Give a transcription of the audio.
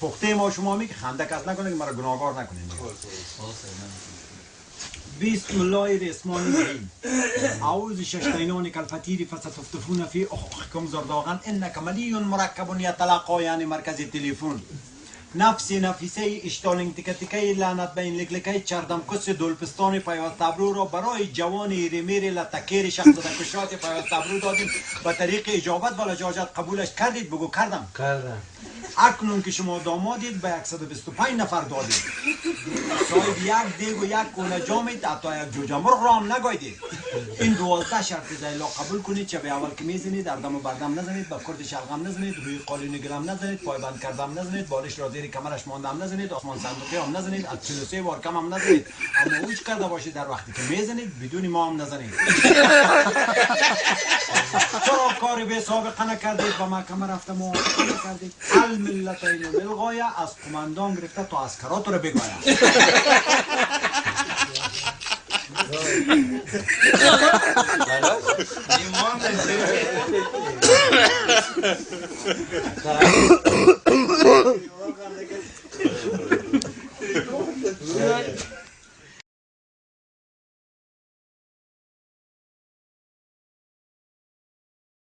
پخته ما شما می که خنده کس نکنه که مرا گناهکار نکنید. بسم الله الرحمن الرحیم. اعوذ ششتینان کالفتیر فستفتفون فی اخکم زرداغن انک ملی مرکب یتلقا، یعنی مرکز تلفن. نفس نفیسه اشتالینگ تکتکه لعنت به این لکلکه چردم کس دولپستان پیوست ابرو را برای جوان ایریمیر لتکیر شخص کشات پیوست ابرو دادیم. به طریق اجابت و لجاجت قبولش کردید؟ بگو کردم. کردم. اکنون که شما دامادید به 125 نفر دادید. صاحب یک دیگ و یک کوله جامید، حتی یک جوجه مرغ را هم نگایدید. این 12 شرط زیلا قبول کنید. چه به اول که میزنید اردم و بردم نزنید، به کرد شلغم نزنید، روی قالین گلم نزنید، پایبند کردم نزنید، بالش را زیر کمرش ماندم نزنید، آسمان صندوقی هم نزنید، از 43 بار کم هم نزنید. اما اوج کرده باشید در وقتی که میزنید بدون ما هم نزنید. چرا کاری به سابقه نکردید؟ به محکمه رفتم و نکردید. الملتین بالغایه از قماندان گرفته تا عسکرات رو بگاید.